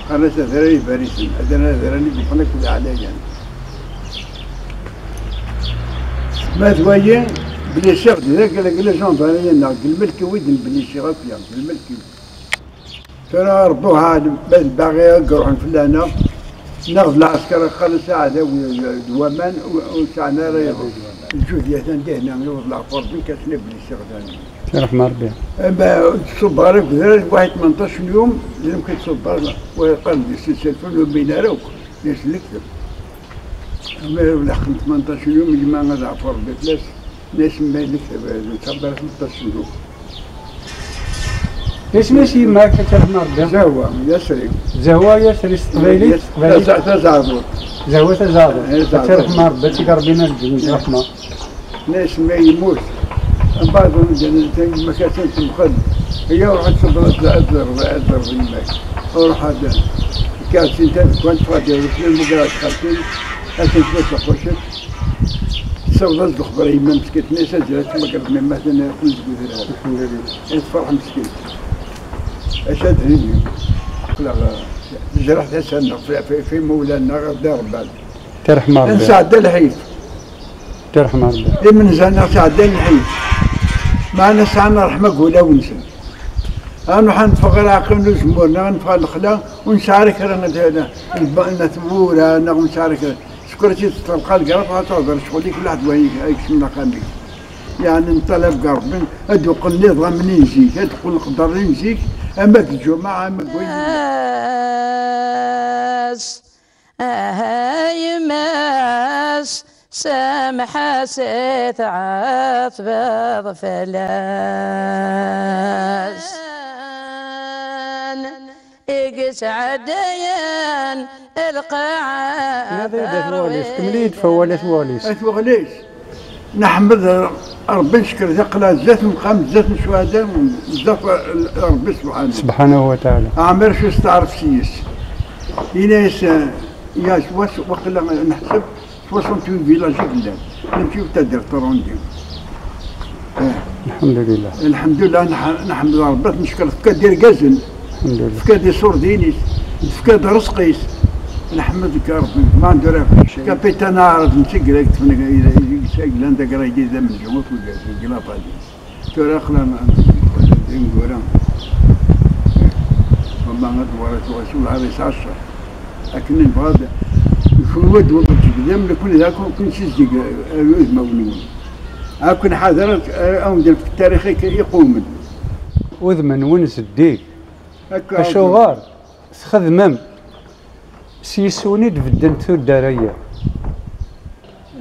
Qqaren-as adrar ibarisen, adrar, adrar i yeffɣen akked ɛlayan. Ma d wayi, blisiɣ-d d agla, agla jandarya-nneɣ, deg lmelk-iw i d-nblisiɣ akk, ya, deg lmelk-iw. Tura Rebbi uɛalem, ma d lbaɣi ad iruḥen fell-aneɣ, neɣ d lɛesker, qqaren-as aɛdaw d waman, ur, ur sɛan ara lǧudyat anda hna, iwweḍ leɛfur d nekk ass-nni blisiɣ-d. Ṛeḥma Ṛebbi. Ama ur d-tṣubber ara deg udrar, waḥed tmenṭac n yum, yemkin tṣubber, wa yeqqar-d di sselfun ur min ara akk, di lekteb. Ama ur leḥqen tmenṭac n yum, gma ad yeɛfu Ṛebbi fell-as, ma isemma lekteb, ad yettṣabber tmenṭac n yum. Isem-is yemma-k, ad tt-iṛḥem Ṛebbi? Zehwa Yasri. Zehwa Yasri s teqbaylit? Yas-, teqbaylit. Taza-, tazeɛḍut. Zehwa tazeɛḍut. Eh, ad tt-iṛḥem Ṛebbi, ad tt-ig Ṛebbi ma deg ṛeḥma. Nna-as ma yemmut, mbeɛd ur ǧǧan ma katan temxel. Aya ruḥ ad tṣebber ad, ad, ad, ad ẓerbeḍ yemma-k. Ruḥ ad, kɛed sin tadekkant, tfadiḍ, isem lmugar ad txaltin, ad ten-tmut leqqucet. Tessawḍeḍ-as lexber i yemma meskint, nna-as azra tmegreḍ mi matan qqlen deg udrar. Alḥemdulillah. Ad tferḥ meskint. Acu ad d-nini? Aql-aɣ, eh, nejreḥ tasa-nneɣ fi, fi, fi imawlan-nneɣ, d irebban. Tirḥem Ṛebbi. Ad nesɛedda lḥif. Tirḥem Ṛebbi. Imenza-nneɣ sɛeddan lḥif. Meɛna sɛan ṛṛeḥma deg wulawen-nsen. Ad nruḥ ad neffeɣ ɣer aɛqib n uzemmur, neɣ ad neffeɣ ɣer lexla, ur nesɛi ara kra n, n, n tmura, neɣ ur nesɛi ara kra. Skud i teṭṭerqa lgraf, ad tehder ccɣel-ik, ulaḥed wayen i yekcmen axxam-ik. Yeɛni neṭṭalab deg Ṛebbi, ad d-uqlen iḍamnen n zik, ad d-uqlen leqder n zik, ama deg lǧumeɛ, ama deg wayen. Ah, a yemma-s, samḥ-as i tɛettbeḍ fell-as. I yesɛeddayen lqaɛa. Nadi d At Weɣlis, kemmel-iyi-d f awal At Weɣlis. At Weɣlis. Neḥmed Ṛebbi, neckeṛ-it, aql-aɣ zdat n lqam, zdat n ccuhada, zdat Ṛebbi subḥanahu. Subḥanahu wa taɛala. Ɛmer acu yesteɛṛef s-yes. Yenna-yas, eh, ya, s wass, waqila neḥseb, soixante-huit villages i yellan. Mačči d taddart Ṛundi. Eh. Lḥemdulillah. Lḥemdulillah, neḥ-, neḥmed Ṛebbi, ad t-neckeṛ, tefka-d irgazen. Lḥemdulillah. Tefka-d iṣurdiyen-is, tefka-d ṛṛezq-is. Nḥemmed-k a Ṛebbi, ma ɣ-d-tura. Kapitan aɛrab n Tigrayt, yesaglan d agraydi d amenzu akk deg la Padi. Tura aql-aɣ d ineggura. Wama ad d-wara tuɣa s ulɛar yesɛa ccer. Akken nebɣa ad, kenwi ad d-tgedam, nekkni d akk ad ken-nsizdeg, eh, udmawen-nwen. Ad ken-ḥader, eh, ad wen-d-nefk tarix iqewmen. Udem-nwen zeddig. Akka. Acuɣer? Txedmem s yiswen i d-beddent tuddar-agi.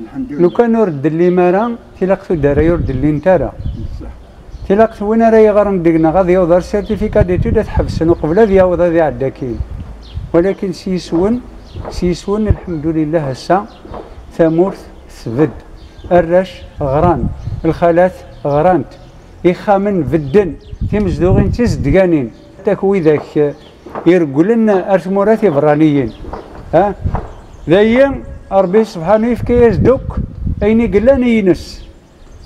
Lḥemdulillah. Lukan ur d-tellim ara, tilaq tuddar-agi ur d-llint ara. Ṣṣeḥ. Tilaq win ara yeɣren deg-neɣ ad yaweḍ ar certificat d'études ad t-ḥebsen uqbel ad yaweḍ ad iɛedda akkin. Walakin s yiswen, s yiswen, lḥemdulillah, ass-a tamurt tbedd. Arrac ɣran, lxalat ɣrant, ixxamen bedden, timezduɣin d tizedganin. Ak widak, eh, iregglen ar tmura tiberraniyin. Ha? Dayi, Ṛebbi Sebḥanu yefka-yas-d akk ayen i yellan i yines.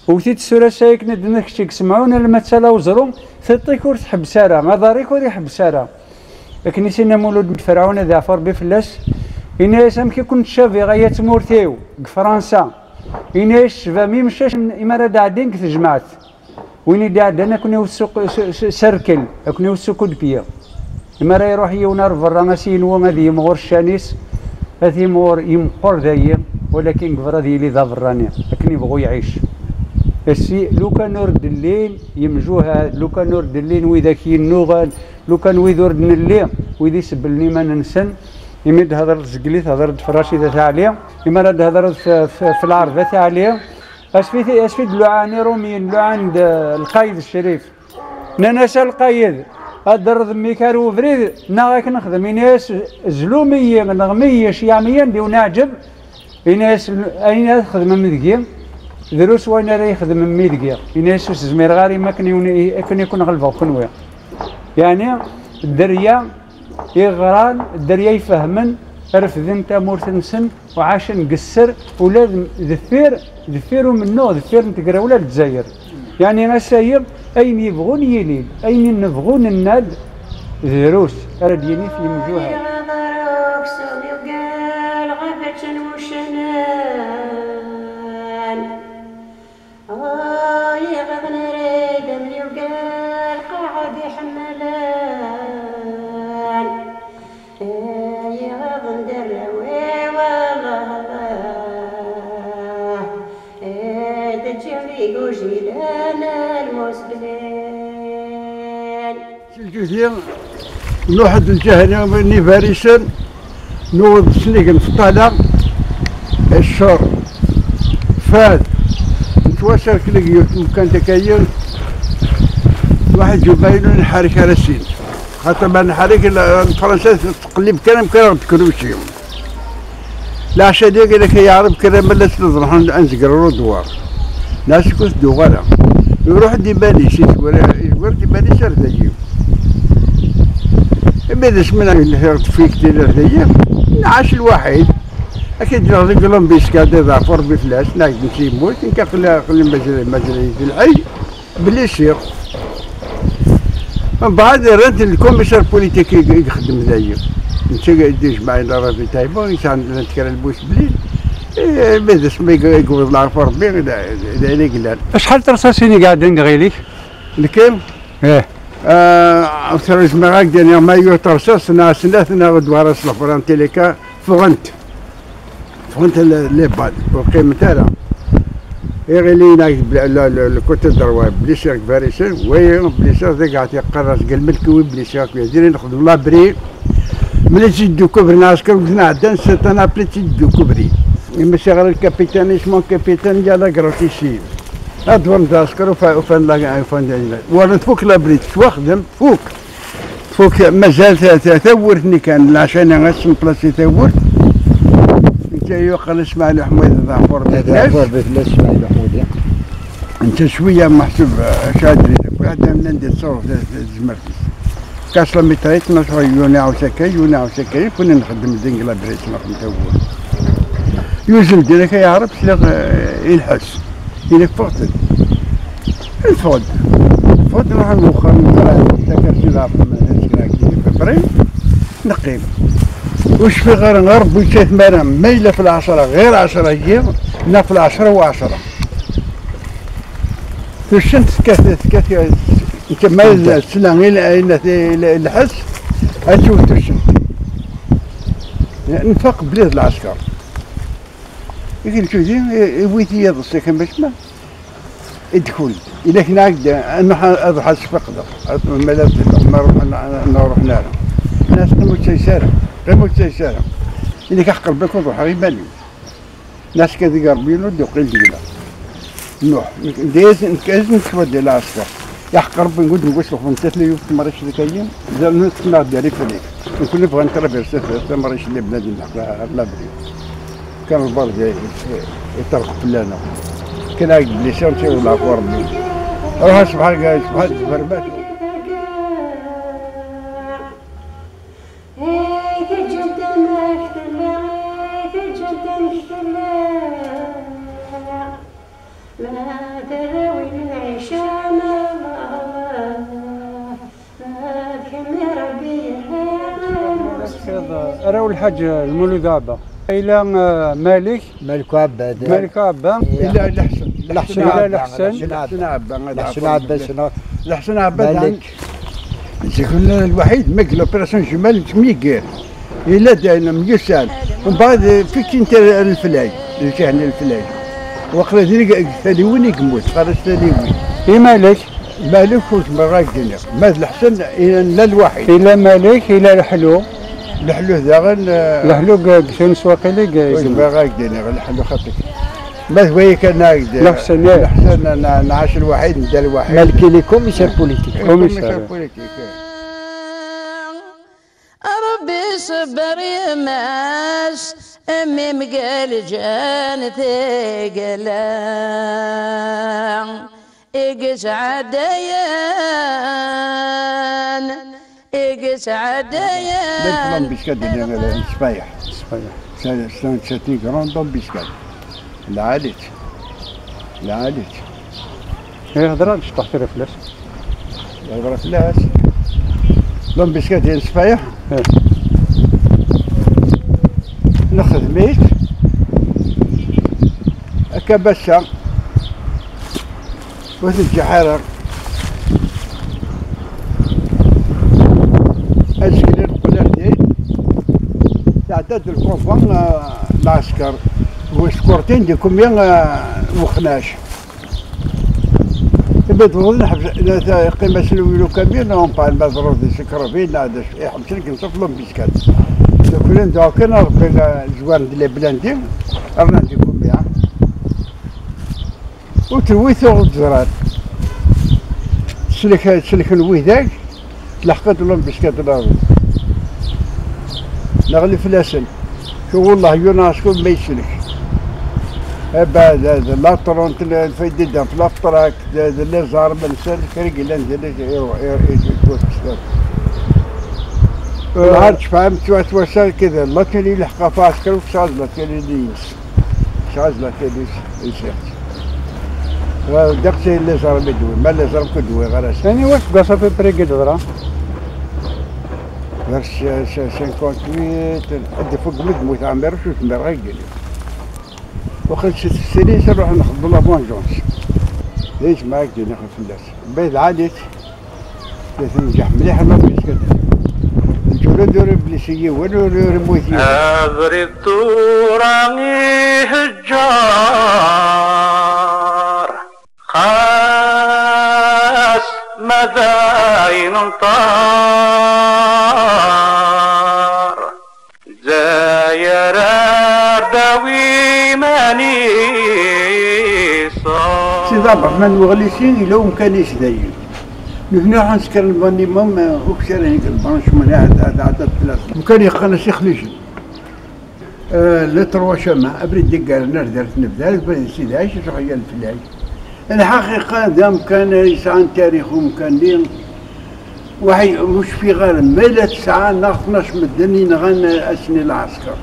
Wwet-it tura s ayen akken ad d-nefk kečč deg Semɛun, alamma d tala uẓru, tiṭ-ik ur tḥebbes ara, aḍar-ik ur iḥebbes ara. Akken i s-yenna Mulud Mɛemmri i Ferɛun, ad iɛfu Ṛebbi fell-as, yenna-yas: "Amek i ken-ttcabiɣ, ay at tmurt-iw, deg Fransa?" Yenna-yas: "Tecbam imcac imi ara d-ɛeddin deg tejmaɛt." Win i d-iɛeddan, ad ken-iwet s uq-, s, s, s rrkel, ad ken-iwet s coup de pied. Imi ara iruḥ yiwen ar berra, ad s-yenwu ad yimɣur ccan-is, ad t-imɣur yemqur dayi, walakin deg berra ad yili d aberrani, akken ibɣu iɛic. Assi, lukan ur d-llin yemjuhad, lukan ur d-llin widak yennuɣen, lukan wid ur d-nelli, wid isebblen iman-nsen, imi d-hedreḍ zgelli, thedreḍ f Racid At Ɛli, imi ara d-hedreḍ f, f, f Lɛerb At Ɛli, asfi, asfi d-luɛan Iṛumyen, luɛan-d, eh, Lqayed Crif. Nnan-as: "A Lqayed, ad d-terreḍ mmi-k ar ubrid, neɣ ad k-nexdem." Ini-as: "Zlum-iyi, neɣm-iyi, ceyyɛem-iyi anda i wen-iɛǧeb." Ini-as: "Ayen ara txedmem deg-i, drus wayen ara yexdem mmi deg-i." Ini-as: "Ur s-zmireɣ ara imi akken i wen-, akken i ken-ɣelbeɣ kenwi." Yeɛni, dderya iɣran, dderya ifehmen, refden tamurt-nsen, uɛacen deg sser, ula d, deffir, deffir umennuɣ, deffir n tegrawla n Lezzayer. Yeɛni ass-ayi, ayen yebɣun yili-d, ayen nebɣu nenna-d, drus ara d-yini f yimjuhad. Iɣaḍ ar uksum yugar ɣef ččan wuccanen. Ay iɣaḍen ara d amyugar, lqaɛa d iḥemmalen. Ay iɣaḍen d arraw-iw, Allah, Allah. Ay d-ǧǧiɣ d igujilen lmuslimin. Si lǧuti, nruḥ-d lǧehni n Ibarisen, nuɣ-d snig n Fṭala, Ccur, Fad, nettwaserkel deg yiwet tmukant akka-yi, waḥed yumayen ur nḥerrek ara sin. Xaṭer ma nḥerrek, la, Fransa tettqellib kan amek ara ɣ-d-tekruci. Leɛca-agi, la k-yeɛreb kra ma la s-d-ḍerḥen ad nzegger rudwar. Neɣ skud d-uɣaleɣ. Iruḥ-d iman-is, izwer, izwer-d iman-is ar dagi. Imi d asmi n lḥiɣ tefkikt ar dagi, nɛac lwaḥid. Akken d-neɣ deg lombiska, d aḍɛef Ṛebbi fell-as, neɣ d netta yemmut, nekk aql-, aql-i mazal, mazal-iyi di lḥey. Blisiɣ. Mbeɛd rran-t lkumisar politik i, i ixeddem dayi. Netta i d-ijemɛen la ravitaillement, yesɛan, rran-t kra n lbus bli. Eh, ma d asmi i, i yewweḍ leɛruf Rebbi, d, d ayen i yellan. Acḥal n terṣasin i iɛeddan deg yiɣil-ik? Nekki? Ih. Ah, ur zmireɣ ad k-d-iniɣ ma yiwet terṣaṣt, neɣ snat, neɣ d waras lefran tilika, ffɣent. Ffɣent le-, les balles, ur qqiment ara. Iɣil-in-ak bla-, le, le, le côté droit, blisiɣ deg Ibarisen, wayi blisiɣ deg At Yeqqar, deg lmelk-iw i blisiɣ akk, d ayen nexdem l'abri. Mlici d ukubri n ɛesker, ur nɛeddan, c'est un appli d ukubri. Imi s-yeɣra le capitaine, isem n capitaine, il y a la grotte ici. Ad ḍewren d ɛesker, ufa-, ufan la, ufan d ayen. Wala tfuk l'abri, tettwaxdem, tfuk. Tfuk, mazal ta-, ta-, tawwurt-nni kan, leɛca-nni ad semplasi tawwurt. Netta yuqal Smaɛil Uḥmudi d Ḍɛfur Ḍɛfur Biflas. Biflas Smaɛil Uḥmudi. Netta cwiya meḥsub, eh, acu ad d-nini, waḥed am nnan di tṣurf, ta-, ta-, tezmert-is. Kas la mitraillette, ma yuni ɛusakay, yuni ɛusakay, kunni nxeddem deg la brise, nxeddem tawwurt. Yuzzel-d ilak ay Ɛreb, sliɣ, eh, ilḥes. Ilak ffɣet-d. Neffeɣ-d. Neffeɣ-d, nruḥ ar wexxam, neẓra takersi ɣef Mezrag di Febri, neqqim. Ur cfiɣ ara, ɣer Rebbi yettak-d tmara, ma yella f lɛecṛa ɣir ɛecṛa-agi, neɣ f lɛecṛa u ɛecṛa. Tucent tekkat, tekkat, nekk ma d ssna i l-, i l-, i l-, i lḥess, ad tewwet tucent. Nfaq belli d lɛesker. I d-tudi, i, iwwi-t yiḍes, yak am wacma. I d-kul. Ila knaɣ-d, ad nruḥ, ad nruḥ ad sfeqdeɣ. Ma la, ma ruḥen, ma ruḥen ara. Nnas, qim ur ttayes ara. Qim ur ttayes ara. Ila k-aqerb akk ad ruḥeɣ iman-iw. Nnas, ka deg Rebbi ur d-uqil deg-la. Nuḥ, nekk, d ayen, nekk, ayen nettwadi lɛesker. Yeḥqer Rebbi, nqud nqus lexf n tlata yiwet temrict deg ayi, zernu tessneɣ diri fell-ak. Nekni bɣan traverser tamrict n bnadem, la, la bri. Kan lbarǧ i, i, iṭerq fell-aneɣ. Kan ak-d lisansi wala ɣur Rebbi. Ruḥ a ṣebḥa, a ṣebḥa, tferbac. Ma d arraw-im lɛica, ma d kemm i Ṛebbi yellan. Arraw Lḥaǧ Lmulud Ɛebba. Yella, eh, Malik. Malik Ɛebba. Malik Ɛebba. Yella Leḥsen. Leḥsen Yella Ɛebba. Leḥsen. Leḥsen Ɛebba. Leḥsen Ɛebba, ssneɣ. Leḥsen Ɛebba, Malik. Zik lwaḥid, ma yella l'opération jumelle, nettemyeggir. Yella d ayen myussan. Mbeɛd, eh, fik-int leflay, lǧehn leflay. Waqila din deg taliwin i yemmut, qqar-as taliwin. I Malik? Malik ur zmireɣ ad k-d-iniɣ. Ma d Leḥsen, yella lwaḥid. Yella Malik, yella Leḥlu. Leḥlu daɣen, eh, Leḥlu deg, deg Tunes waqila i ur yemmut. Zmireɣ ad k-d-iniɣ, Leḥlu xaṭi. Ma d waya kan, nɛid, Leḥsen, eh. Leḥsen, n-, nɛac lwaḥid, nedda lwaḥid. Malik, il est commissaire politique. Commissaire. Commissaire politique. Ṛebbi iṣebber yemma-s, a mmi-m deg lǧennet i yella, i yesɛeddayen, i yesɛeddayen. Llant lambiskad-nni, eh, ṣṣfayeḥ. Ṣṣfayeḥ. C'est, c'est, c'est une grande embuscade. Lɛali-tt. Lɛali-tt. Ihedra-d cṭuḥ tura fell-as. Ihedra fell-as. Lombiska di ṣṣfayeḥ. Eh. Nexdem-it. Akka bassa. Ur tǧeḥ ara. Azekli neqqel ar din. Tɛedda-d lkunva, ah, lɛesker. Wis kurtin di kumya, ah, wexnac. Imi d-wwḍen, ḥebs-, la, ta-, yeqqim-asen win ukamyun, on parle ma ẓrur di Sekrabin, neɣ d acu, iḥebsen deg nṣef Lombiskad. Nekni d akken Rebbi, eh, zwaren-d les blindés, rnan di kumya. Ur terwi tuɣ ur ẓran. Selk-, selken widak, Tleḥq-d Lombiskad laẓ. Neɣli fell-asen. Ku wellah, yuna asku ma yeslek. Aba, d, d la trente, le, le fait de daf la traque, de, de les armes, nsen, kra yellan d, de, de, iru-, iru-, iru-, iru-, iru-, Nahar tecfam, ttwatwasa, kida, la tili leḥqa f ɛesker, u tesɛa la tili d-ins. Tesɛa la tili s-, ins-, Wa, ddeqs i les armes i d-wwiɣ, ma les armes i d-wwiɣ ara. Aniwa aseggas à peu près i d-teḍra? Vers, euh, cinquante-huit, ad d-ifuk mi d-temmut Ɛmiruc, ur zmireɣ ad k-d-iniɣ. Waqil si tefsirin s ruḥ nxeddem la vengeance. D ayen zemreɣ ad k-d-iniɣ fell-as. Mbeɛd lɛali-tt. Tenǧeḥ mliḥ la vengeance. Lǧulud ur iblisi yiwen, ur, ur immut yiwen. Abrid tura ihejjar, xas ma d ayen nṭar. Lezzayer ar daw iman-is. Sidi Ṛebḥman Uɣlisi, yella umkan-is dayen. Nutni ruḥen skren minimum, eh, ukessar-nni deg lbranchement, ad, ad, ad, ad, lukan yeqqen-as Ixlijen. Eh, les trois chemins, abrid d-iggaren ar dert n Bdar, abrid n Sidi Ɛic, isuḥ yal fell-ak. Lḥaqiqa, d amkan yesɛan tarix umkan-nni. Waḥi, ur cfiɣ ara, ma yella tesɛa neɣ tnac medden i nɣan ass-nni lɛesker.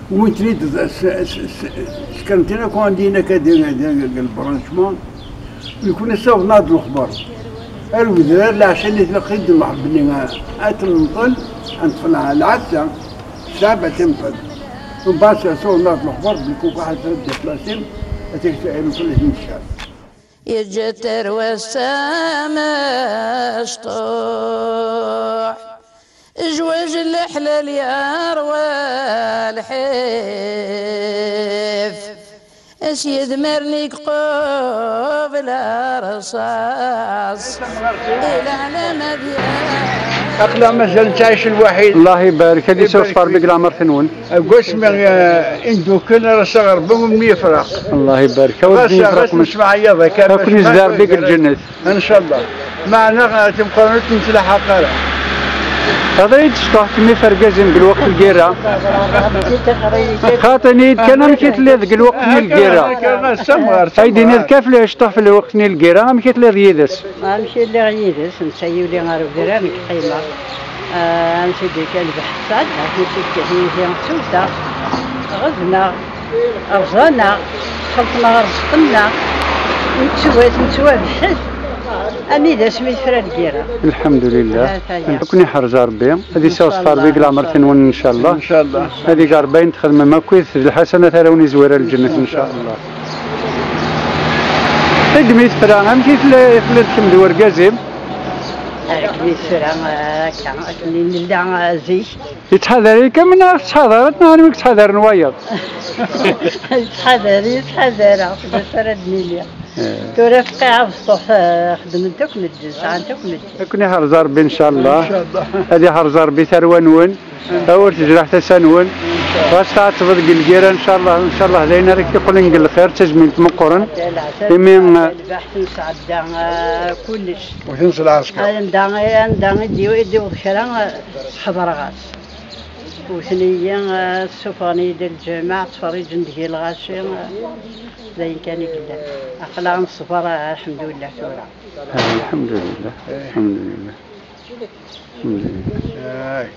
Wwin-ten-id, s-, s-, s-, skren-ten akk anda akka di, di, di, di lbranchement. Nekni ssawḍen-aɣ-d lexbar. Ar wedrar, leɛca-nni tlaq-id lmeḥbni, ad tenṭel, ad neṭṭef lɛassa. Saɛba timqel. Mbaɛd sɛiɣ ur nɛad lexbar belli kuk waḥed ad d-iplasim, ad t-iksayem fell-as imeccan. Yeǧǧa tarwa-s d tamecṭuḥ, zzwaǧ n leḥlal yerwa lḥif. Asyedmaren i iqubel rṣaṣ, i leɛlam ad yerr. Aql-aɣ mazal nettɛic lwaḥid. Allah ibarek, ad yesɛu s Ṛebbi deg leɛmer-nwen. Deg wasmi, eh, i neddukel ar ass-a ɣer Rebbi ur myifraq. Allah ibarek, a ɣas, ɣas nesmeɛyaḍ akka, ad ken-izder Rebbi deg lǧennet. Ncallah. Meɛna, eh, timqurnin ur tent-nettlaḥaq ara. Hḍer-iyi-d cṭuḥ kemm ɣef urgaz-im deg lweqt n lgirra. Xaṭi, ini-yi-d kan amek i telliḍ deg lweqt-nni n lgirra. Ay d-tiniḍ kan fell-, cṭuḥ ɣef lweqt-nni n lgirra, amek i telliḍ yid-s? Amek i lliɣ yid-s, netta yuli ɣer udrar, nekk qqimeɣ. Ah, amek i d-ikka lbeḥ sɛeddaɣ, amek i d-ikka tiyita, ttewteɣ, ɣebneɣ, rẓan-aɣ, xelṭen-aɣ rrezq-nneɣ, nettwat, nettwabḥet, armi d asmi tefra lgirra. Lḥemdulillah. Ad ken-iḥrez Ṛebbi, ad yesɛu ṣṣber deg leɛmer-nwen, ncallah. Ncallah. Ad ig Ṛebbi ayen txedmem akkit d lḥasanat ara wen-izwir ar lǧennet, ncallah. Ddem-it tura, amek i tella, i telliḍ kemm d urgaz-im? Akken i tura, akka, akken i nella, ah, zik. Yettḥadar-ikem neɣ tettḥadareḍ neɣ anwa i k-ttḥadaren wayeḍ? Yettḥadar, yettḥadareɣ, d acu ara d-nini? Eh. Tura fqiɛa besṭuḥ, eh, xedment akk medden, sɛant akk medden. Ad ken-iḥrez Ṛebbi, ncallah. Ncallah. Ad iḥrez Ṛebbi tarwa-nwen. Ad ur tejreḥ tasa-nwen. Ɣas tɛettbeḍ deg lgirra, ncallah, ncallah, d ayen ara k-iqqlen deg lxir, d tazmilt meqqren. Imi, eh, lbeḥt nesɛedda, eh, kullec. Ur ten-sɛesker. Anda, anda i d-, i d-iwweḍ kra, eh, ḥeḍreɣ-as. Wten-iyi, eh, ssufɣen-iyi-d lǧameɛ, ttferriǧen deg-i lɣaci, eh, d ayen kan i yellan. Aql-aɣ neṣber, eh, lḥemdullah tura. Lḥemdulillah, lḥemdulillah. Lḥemdulillah. Ay.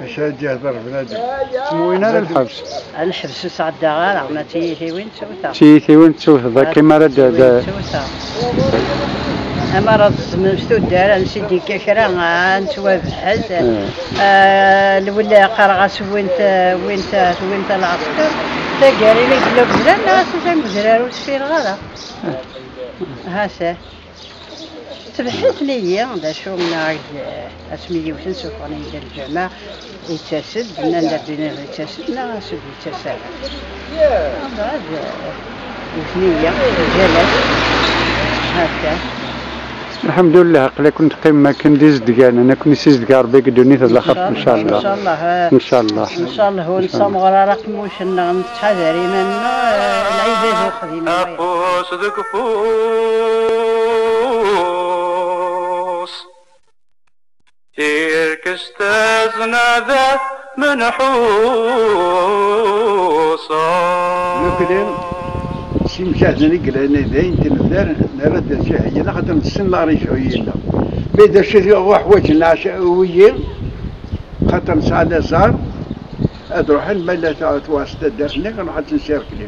Acu ara d-yehder bnadem? Ur ara lḥebs. Lḥebs ur sɛeddaɣ ara, ma d tiyitiwin ttewteɣ. Tiyitiwin ttewteḍ, akka mi ara d-, d-, ttewteɣ. Ama ara tezmem s tuddar, ansi d-ikka kra, ah, nettwabḥet. Eh. Ah, lwella qqareɣ-as wwin-t, wwin-t, wwin-t lɛesker. Taggara-inu yella udrar, neɣ ass-a amudrar ur sfireɣ ara. Eh. Ha-t-a. Tebḥet-iyi d acu neɣ, eh, asmi yiwten sufɣen-iyi-d lǧameɛ, yettas-d, nnan-d abinir yettas-d, neɣ ass ur d-yettas ara. Mbeɛd, eh, wten-iyi, ǧǧan-as. Akka. Lḥemdullah, aql-aken teqqimem akken d izedganen, akken i sizedga Rebbi deg ddunit d laxert, ncallah. Ncallah, eh, ncallah. Ncallah, ur nessamɣer ara aqemmuc-nneɣ, nettḥadar iman-nneɣ, eh, lɛibad uqdim. Afus deg ufus, tirkest tazna d menḥusa. Nekni, s imcaden i yellan d ayen t-nebder, nerra-d asiheyyen, axaṭer nessen la région yella. Mi d acu i uḥwaǧen leɛca-, wiyi, xaṭer nesɛa laẓar, ad ruḥen, ma la twaɣ s taddart-nni, ruḥ ad ten-sirkli.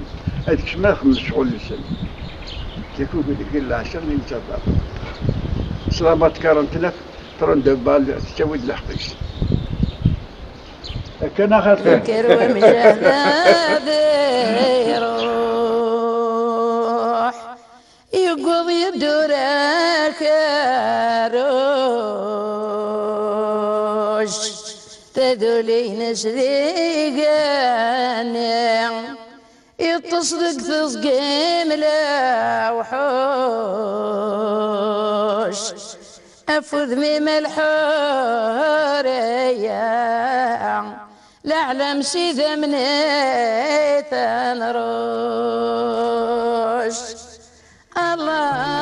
Ad kecmen ad xedmen ccɣel-nsen. Zik ur deg lɛecṛa n yettaṭṭaf. Sslamma tkarantlaf, trente balles, tettawi-d leḥq-is. Akka neɣ xaṭi? Kker wamjahed ad iruḥ, yewweḍ yeddura akerruc, taduli-ines d igenni. Iṭṭes deg teẓgi mla uḥuc, afud mi ma lḥuriya, leɛlam s idammen i tenruc. Allah.